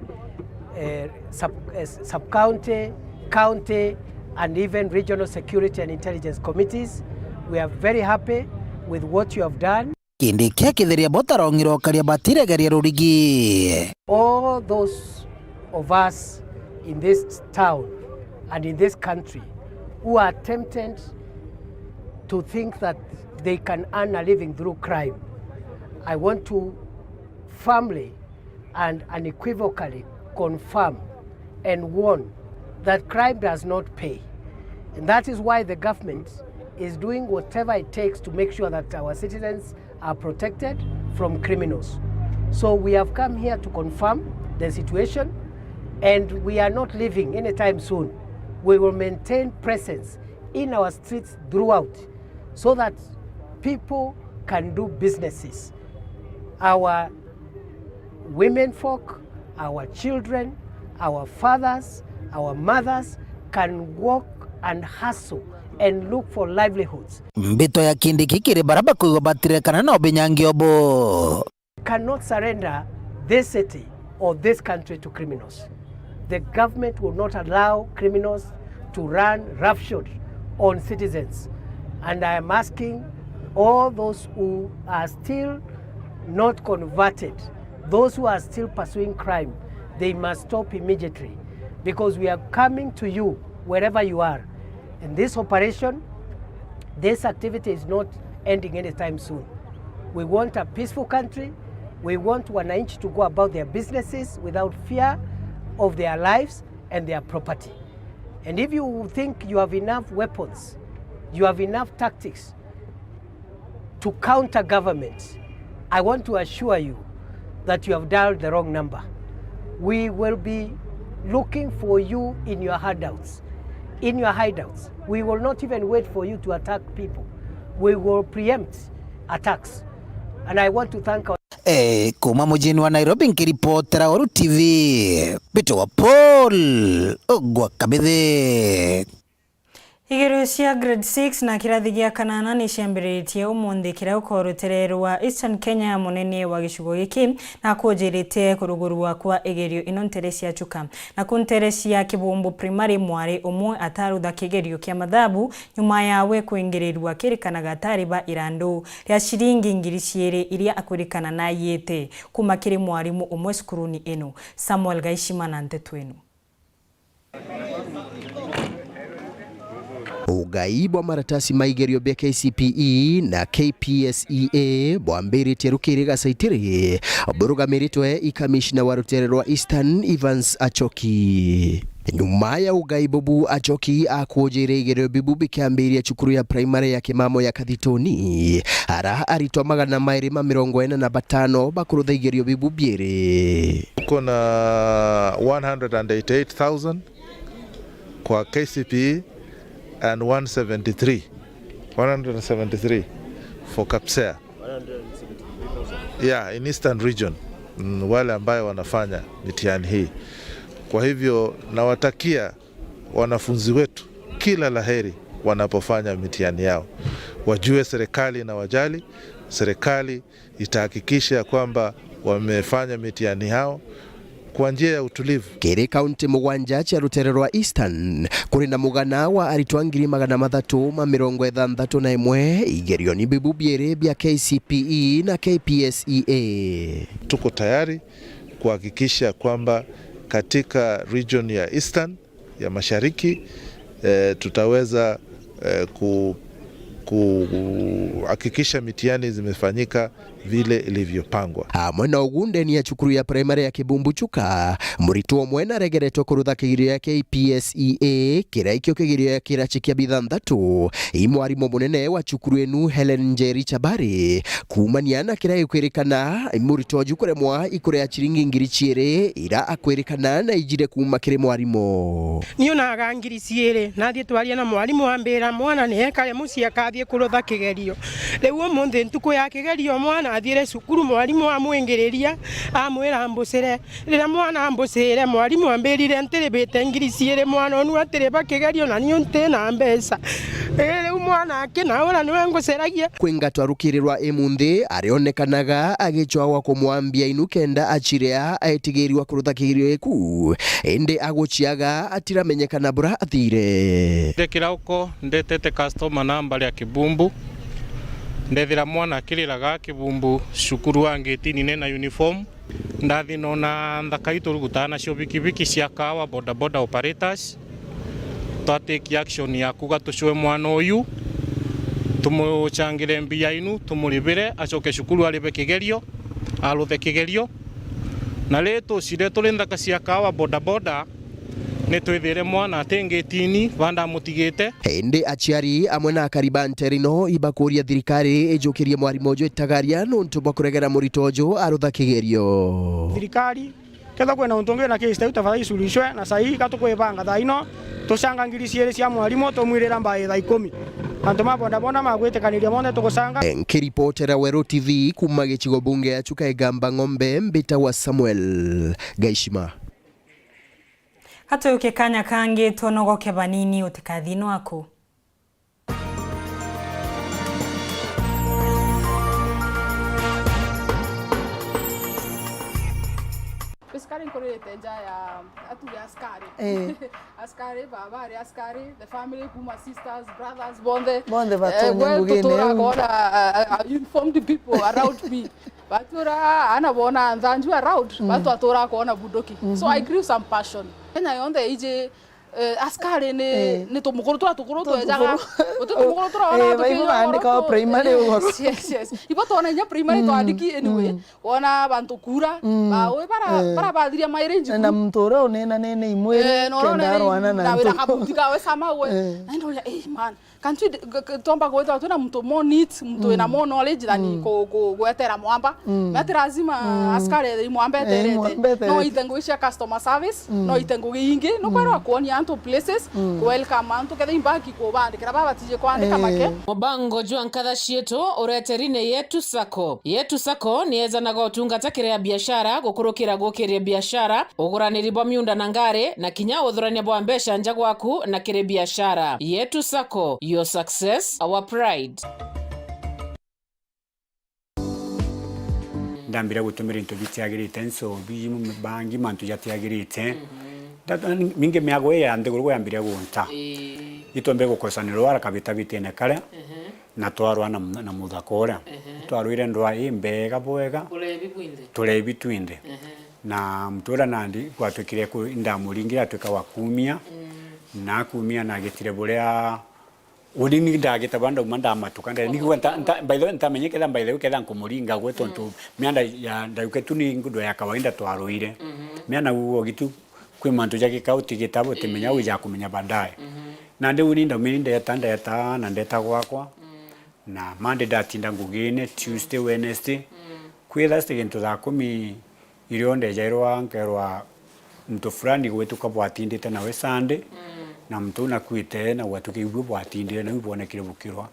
uh, sub, uh, sub-county, county, and even regional security and intelligence committees. We are very happy with what you have done. Kindiki akithiria bo tarongire ukaria batiregeria rurigi. All those of us in this town and in this country who are tempted to think that they can earn a living through crime, I want to firmly and unequivocally confirm and warn that crime does not pay. And that is why the government is doing whatever it takes to make sure that our citizens are protected from criminals. So we have come here to confirm the situation, and we are not leaving anytime soon. We will maintain presence in our streets throughout so that people can do businesses. Our women folk, our children, our fathers, our mothers can work and hustle and look for livelihoods. Mbito ya Kindiki kiri bara bakwigua batirekana na ubinyangi obo. Cannot surrender this city or this country to criminals. The government will not allow criminals to run roughshod on citizens. And I am asking all those who are still not converted, those who are still pursuing crime, they must stop immediately, because we are coming to you wherever you are. And this operation, this activity is not ending anytime soon. We want a peaceful country. We want wananchi to go about their businesses without fear of their lives and their property. And if you think you have enough weapons, you have enough tactics to counter government, I want to assure you that you have dialed the wrong number. We will be looking for you in your hideouts. In your hideouts. We will not even wait for you to attack people. We will preempt attacks. And I want to thank our Eh, kuma mujini wa Nairobi nkiripotera Weru T V, mbitagwa Paul Ogwa Kabithi. Igerio cia grade six na kirathi gia kanana ni ciambiritie umunthi, kiria ukoro rutere rwa Eastern Kenya, munene wa gicigo giki na kunjirite kurugurwa kwa igerio ino ntere cia Chuka. Na ku ntere cia Kibumbu Primary, mwari umwe atarutha kigerio kia mathabu nyuma yawe kwingirirua kirikanaga atariba irandu ria ciringi ngiri ciiri iria akwirikana naiyite kuma kiri mwarimu umwe cukuruni ino. Samuel Gaishima na nteto ino. Ugai bwa maratasi ma igerio bia K C P E na K P S E A bwambiritie rukiri gacaitiri, burugamiritwe i kamishina wa rutere rwa Eastern, Evans Achoki. Nyuma ya ugai bubu, Achoki akujire igerio bibu bikiambiria cukuru ya primary ya Kimamo ya Kathituni, ara aritwa magana mairi ma mirongo ina na batano bakurutha igerio bibu biiri. Tuko na one hundred and eighty-eight thousand kwa K C P E and one seventy-three, one hundred and seventy-three for KPSEA. Yeah, in Eastern region, mm, wale ambayo wanafanya mitihani hii. Kwa hivyo, nawatakia wanafunzi wetu kila laheri wanapofanya mitihani yao. Wajue serikali inawajali, serikali itahakikisha kwamba wamefanya mitihani yao kwa njia ya utulivu. Kiri kaunti mugwanja cia rutere rwa Eastern, kuri na mugana wa aritwa ngiri magana mathatu ma mirongo ithanthatu na imwe igerioni bibu biiri bia K C P E na K P S E A. Tuko tayari kuhakikisha kwamba katika region ya Eastern, ya Mashariki, eh, tutaweza, eh, ku-, kuhakikisha mitihani zimefanyika vile ilivyopangwa. Amwe na ugu, ndeni ya cukuru ya primary ya Kibumbu Chuka, muritwa umwe naregeretwe kurutha kigerio ya K P S E A, kiria ikio kigerio ya kirachi kia bithanthatu. I mwarimu munene wa cukuru inu, Helen Njeri Chabari, kuumania na kiria gikwirikana, muritwa uju kuremwa ikuria ciringi ngiri ciiri, ira akwirikana naijire kuuma kiri mwarimu. Ni unaga ngiri ciiri, nathii twaria na mwarimu, ambira mwana ni ekare mucii akathii kurutha kigerio. Riu umunthi ntuku ya kigerio, mwana athiire cukuru, mwarimu amwingiriria, amwira ambucire. Riria mwana ambucire, mwarimu ambirire, "Ntiribite ngiri ciiri, mwana unu atiriba kigerio, na niu ntina mbeca." Ii, riu mwana akinaura, niwe nguciragia. Kwingatwa rukiri rwa imunthi, arionekanaga agicwagwa kumwambia inu kenda aciria, etigirwa kurutha kigerio giku, indi aguciaga atiramenyekana bura athire. Ndi kirauko, ndetete customer namba ria Kibumbu, ndethira mwana akiriraga Kibumbu cukuru wa ngitini nena uniform. Ndathi nona nthaka iu turugutaga nacio bikibiki cia Kahawa bodaboda operators, twa take action ya kuuga tucwe mwana uyu, tumucangire mbia inu, tumuribire, acoke cukuru aribe kigerio, aruthe kigerio. Na ri tucire turi nthaka cia Kahawa bodaboda, ni twithire mwana ati ngitini, ba ndamutigite. Indi aciari amwe na akari ba ntere ino ibakuria thirikari ijukirie mwarimu uju itagaria nuntu bwa kuregera muritwa uju arutha kigerio. Thirikari, kethira kwina untu ungi na case ta iu, tafadhali isulishwe, na sahi ka tukwibanga thaa ino, tucanga ngiri ciiri cia mwarimu, tumwirira mbai thaa ikumi. Antu ma bodaboda magwitikaniria monthe tugucanga. Nkiripotera Weru T V kuuma gicigo bunge ya Chuka Igamba Ng'ombe, mbitagwa Samuel Gaishima. Gatuyukie kanya kangi, twonogoke banini, utikathii nwaku. Basically, nkuririte nja ya atuge askari. Eh. Askari, baba ari askari, the family kuma sisters, brothers, bonthe. Bonthe batonye ngugine iu. Gwe tuturaga ona, uh, uh, uniformed people around me. Batura ana bona nthanju around, mm, batu atura kuona bunduki. So I grew some passion. Kenya yonthe iji, eh, askari ni, eh, ni tumukuru tura tukuru twejaga. Uti tumukuru tura wana, eh, baibo baandikaga primary ugoro. Yes, yes, yes. Ibo twona inya primary, mm, twandiki anyway. Mm. Wona bantu kura, mm, ba, we bara, eh, bara bathiria mairinji na kuru. Muntu uria unena nene imwiri, eh, no, no, kenda arwana na wira ntu. Kabuti kawe sama we. Eh. Na ndoria, "Eh, man, can't we d-, g-, g-, twamba gwithirwa twina muntu more neat, muntu wina more knowledge than ku-, ku-, gwetera mwamba." Mm. Na ti lazima askari ethi mwamba eterete. Eh, mwamba eterete. No ithe ngugi cia customer service, no ithe ngugi ingi, no kwirwa kuonia antu places, ku welcome antu, ketha imbaki kubandikira baba batiji kwandika make. Mubango jwa nkatha cietu ureteri ni Yetu Sacco. Yetu Sacco ni ejanaga utungata kiri a biashara, gukurukira gukiria biashara, uguraniri bwa miunda na ngari, na kinya uthurania bwa mbeca nja gwaku na kiri biashara. Yetu Sacco, your success, our pride. Ndambire gutumira into bitiagirite, nsobi, bangi, mantu jatiagirite. Mhm. Nda-, mingi miago ii ya nthiguru yambire gunta. Ii. Itwambire gukosanirwa ara kabitabitine karia, mhm, na twarwa na, na muthaka uria. Mhm. Twarwire ndwaa ii mbega bwega. Kurebi bwinthe. Turebi twinthe. Mhm. Na muntu uria nandi gwatwikire ku-, ndamuringire atwika wa kuumia. Mm. Na akuumia na agitire buria Uni ni ndagita ba ndauma ndamatuka, nda-, nigua nta-, nta-, by the way, ntamenye ketha, by the way, ketha nkumuringa gwe, tontu mianda ya ndauke tu ni ngudo ya kawaida twaruire. Miana uguo gitu, kwi mantu ja gika utigita utimenya, uja kumenya baadaye. Nandi uni ndaumire ndeta, ndeta, na ndeta gwakwa. Na Monday ndatinda ngugine, Tuesday, Wednesday. Kwi Thursday gintu thaa kumi irio ndejairwa nkerwa muntu fulani gwituka bwatindite nawe Sunday, na muntu uu nakuite na gwatuka ibue bwatindire nau bwonekire bukirwa.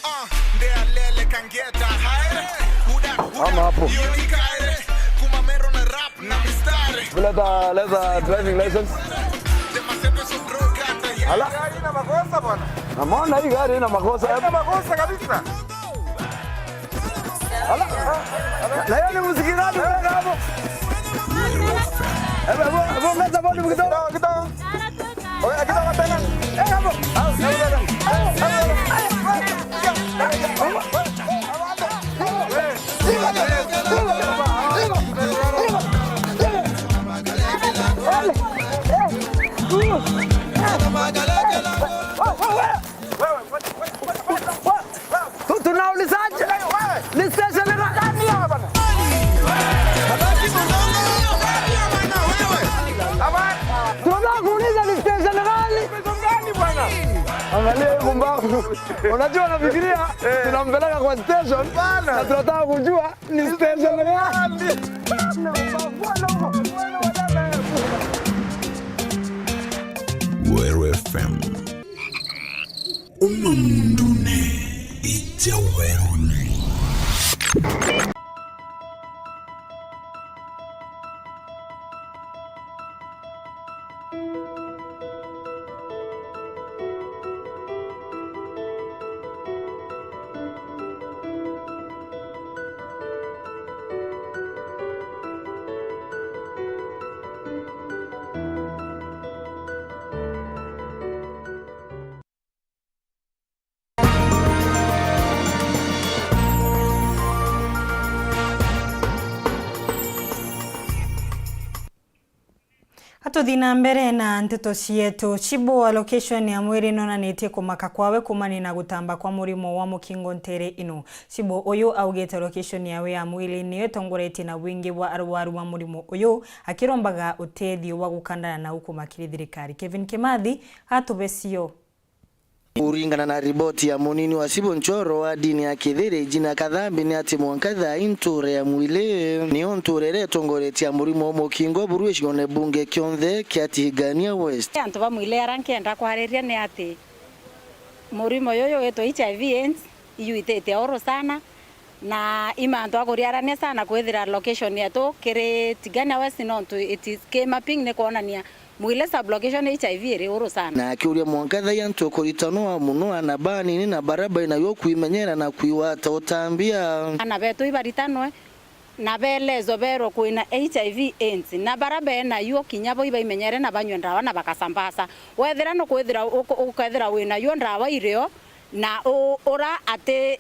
Ah, ndealele kangeta haere. Uda, uda. Ama hapo. Iyo ikaere. Kuma mero na rap na mistari. Leta, leta driving license. Ala. Gari ina makosa bwana. Namuona hii gari ina makosa. Haina makosa kabisa. Ala. Na yeye ni msikilizaji, weka hapo. Hebu, hebu, hebu ongeza volume kidogo. Kidogo, kidogo. Oya, kidogo tena. Eh, hapo. Tu-, tunaulizaje? Ni station gani? Tunataka kuuliza ni station gani? Angalia hii pumbavu. Unajua, nafikiria tunampeleka kwa station na tunataka kujua ni station gani. Weru F M. Uma mundune, ija werune. Atuthi na mbere na nteto cietu. Cibu, allocation ya mwiri nonanitie kumaka kwawe kumania na gutamba kwa murimo wa mukingo ntere ino. Cibu uyu augite allocation yawe ya mwiri niyo itongoretie na wingi bwa arwaru ba murimo uyu, akirombaga utethio wa gukandana na ukuma kiri thirikari. Kevin Kimathi atubecio. Kuringana na riboti ya munini wa Cibu Nchoro wa dini ya Kithiri, Jina Kathambi, ni ati mwanka thaa ii ntuura ya Mwili niyo ntuura iria itongoretie ya murimo wa mukingo buru gicigoone bunge kionthe kia Tigania West. Antu ba Mwili aria nkienda kwariria ni ati murimo juju witwa H I V AIDS iyuitite uru sana, na i mantu a kuriarania sana kwithira location yetu kiri Tigania West, nontu it is, ki mapping ni kwonania Mwili sub-location H I V iri uru sana. Na akiuria mwanka thaa ii antu kuritanwa muno ana banini na baria bai nayo kwimenyera na kwigwata utambia. Ana betu ibaritanwe na beelezwe beerwe kwina H I V AIDS, na baria be nayo kinya bo ibaimenyere na banywe ndawa na bakasambasa. Wethira nukwithira uk-, ukethira wi nayo ndawa irio na u-, ura ati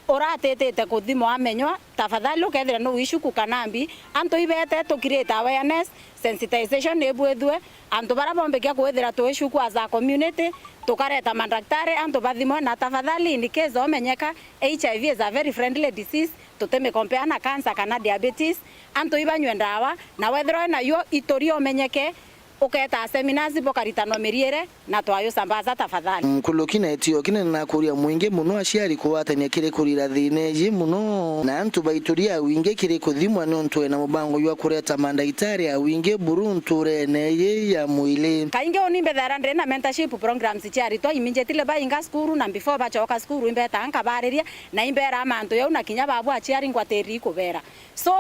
uratitite kuthimwa amenywa, tafadhali ukethira nu icuku kana mbi, antu ibete tukirite awareness, sensitization ibwithue, antu baria bombikia kwithira twi icuku as a community, tukareta mandaktari, antu bathimwe, na tafadhali in case omenyeka, H I V is a very friendly disease, tutimicompare na cancer kana diabetes, antu ibanywe ndawa, na wethirwa winayo, ituria umenyeke, ukeeta seminars bukaritanwa miriire na twayo sambaza tafadhali. Nkuluki na itio kinene na kuria mwingi muno aciari kugwatania kiri kurira thiina iji muno, na antu baituria wingi kiri kuthimwa niuntu ena mubango jwa kureta mandaitari a wingi buru ntuurene iji ya Mwili. Kaingi uni mbethaira ndi na mentorship programs cia aritwa immediately bainga cukuru na before bacoka cukuru imbetaa nkabariria na imberaa mantu jau na kinya babu aciari ngwatiri kubeera. So,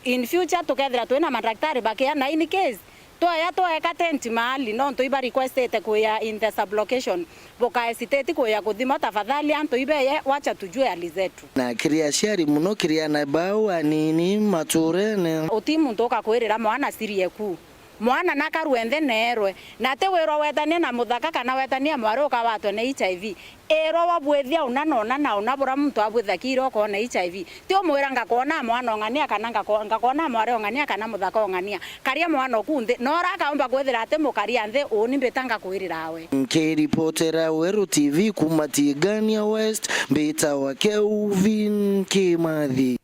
in future tukethira twina mandaktari bakia, na in case twaya tweka tent mahali, nontu iba requestete kwia in the sub-location, buka hesitate kwia kuthima, tafadhali antu ibeye, wacha tujue hali zetu. Na kiri aciari muno kiri ana bao anini maturene. Uti muntu ukakwirira mwana siri eku. Mwana nakarue nthi neerwe, na ti wirwa wetanie na muthaka kana wetanie mwari ukawatwe ni H I V. Irwa wabwithia una na una na una bura muntu abwithakiire ukoona H I V. Ti umwira, "Ngakoona mwana ong'ania," kana ngako-, "Ngakoona mwari ong'ania," kana muthaka ong'ania. Karia mwana oku nthi, na ura akaumba kwithira ati mukaria nthi, uuni mbita ngakwirira we. Nkiripotera Weru T V kuuma Tigania West, mbitawa Kelvin Kimathi.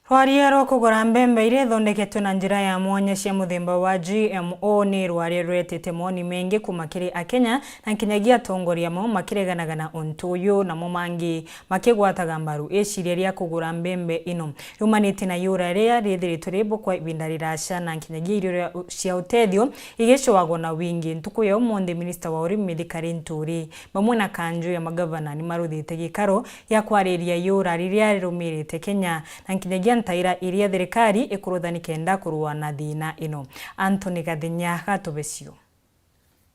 Rwaria rwa kugura mbembe iria ithondeketwe na njira ya mwanya cia muthemba wa G M O ni rwaria ruretete moni mengi kuuma kiri Akenya na nkinyagia atongoria amwe makireganaga na untu uyu, namo mangi makigwataga mbaru iciria ria kugura mbembe ino. Riumanite na iura riria rithiritwe ri bukwa ibinda riraca na nkinyagia irio ria, cia utethio igicwagwa na wingi. Ntuku ya umunthi, minista wa urimi Mithika Linturi bamwe na kanju ya magavana ni maruthite gikaro ya kwariria iura riria rirumirite Kenya na nkinyagia ntaira iria thirikari ikurutha nikenda kurua na thina ino. Anthony Gathinya gatubecio.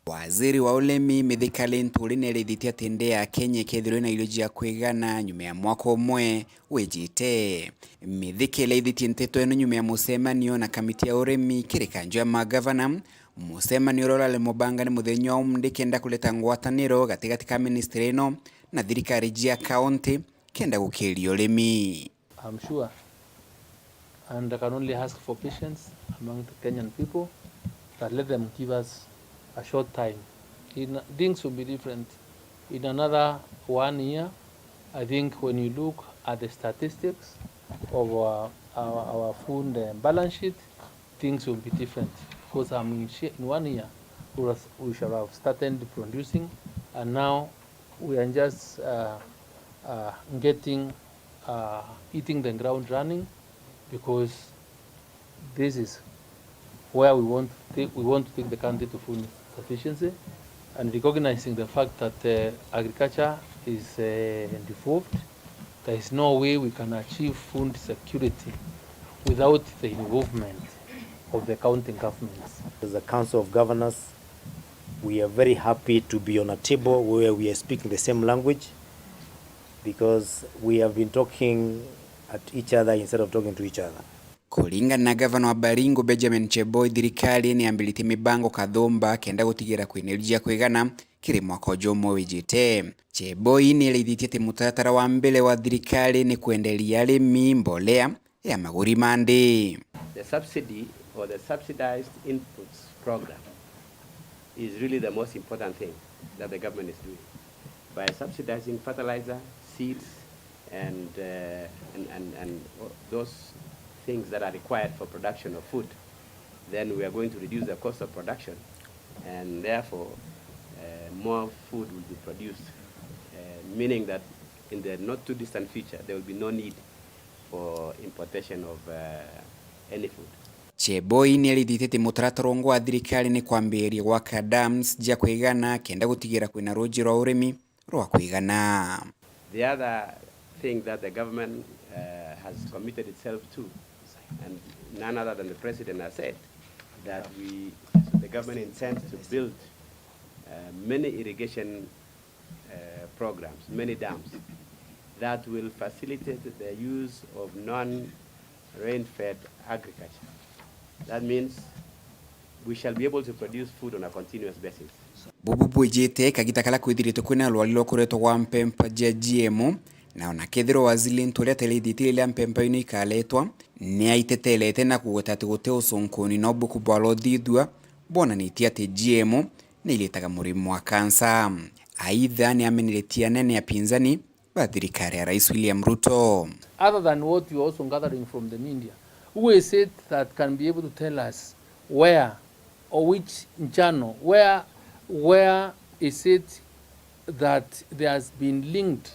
Waziri wa urimi Mithika Linturi nierithitie ati nthi ya Kenya ikethirwe na irio cia kwigana nyuma ya mwaka umwe wijite. Mithika iraithitie nteto ino nyuma ya mucemanio na kamiti ya urimi kiri kanju ya magavana, mucemanio uria urari mubangane muthenya wa umunthi kenda kureta ngwataniro gatigati ka ministry ino na thirikari cia kaunti kenda gukiria urimi. I'm sure, and I can only ask for patience among the Kenyan people, that let them give us a short time. In, things will be different. In another one year, I think when you look at the statistics of our, our, our food, uh, balance sheet, things will be different, because I'm in, shi- in one year, we will, we shall have started producing, and now we are just, uh, uh, getting, uh, hitting the ground running, because this is where we want to take, we want to take the country to food sufficiency, and recognizing the fact that, uh, agriculture is, uh, devolved, there is no way we can achieve food security without the involvement of the county governments. As a Council of Governors, we are very happy to be on a table where we are speaking the same language, because we have been talking at each other instead of talking to each other. Kuringana na gavana wa Baringo, Benjamin Cheboi, thirikari ni yambiritie mibango kathumba kenda gutigira kwina irio cia kwigana kiri mwaka uju umwe wijite. Cheboi ni eraithitie ati mutaratara wa mbere wa thirikari ni kwenderia arimi mbolea ya maguri ma nthi. The subsidy or the subsidized inputs program is really the most important thing that the government is doing. By subsidizing fertilizer, seeds, and, uh, and, and, and those things that are required for production of food, then we are going to reduce the cost of production, and therefore, uh, more food will be produced, uh, meaning that in the not too distant future, there will be no need for importation of, uh, any food. Cheboi ni arithitie ati mutaratara ungi wa thirikari ni kwambiriria gwaka dams cia kwigana kenda gutigira kwina ruuji rwa urimi rwa kwigana. The other thing that the government, uh, has committed itself to, and none other than the president has said, that we, the government intends to build, uh, many irrigation, uh, programs, many dams that will facilitate the use of non-rain-fed agriculture. That means we shall be able to produce food on a continuous basis. Bubu bwijite kagita karia kwithiritwe kwina rwari rwa kuretwa gwa mpempa cia G M O, na ona kethirwa waziri Linturi atereithitie riria mpempa ino ikaretwa, ni aiteterete na kugweta ati guti ucunkuni no bukubuthithua bwonanitie ati G M O ni iretaga murimo wa kansa. Aitha, ni ameneretie anene apinzani ba thirikari ya Rais William Ruto. Other than what you are also gathering from the media, who is it that can be able to tell us where or which channel, where, where is it that there has been linked,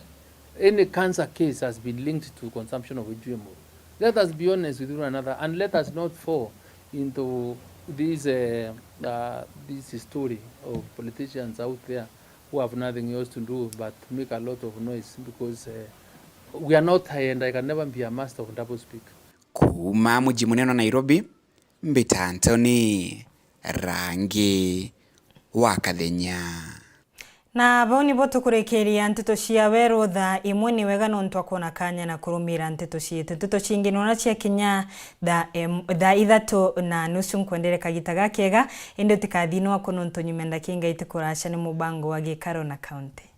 any cancer case has been linked to consumption of G M O? Let us be honest with one another and let us not fall into this, uh, uh, this story of politicians out there who have nothing else to do but make a lot of noise because, uh, we are not high and I can never be a master of double speak. Kuuma muji munene wa Nairobi, mbita Anthony Rangi wa Kathenya. Na bau nibo tukurikiria nteto cia weru thaa imwe. Ni wega nontu akwona kanya na kurumira nteto cietu. Nteto cingi nona cia kinya thaa em-, thaa ithatu na nusu. Nkwendere kagita gakega, indi utikathii nwaku nontu nyuma ndaki inga itikuraca ni mubango wa gikaro na kaunti.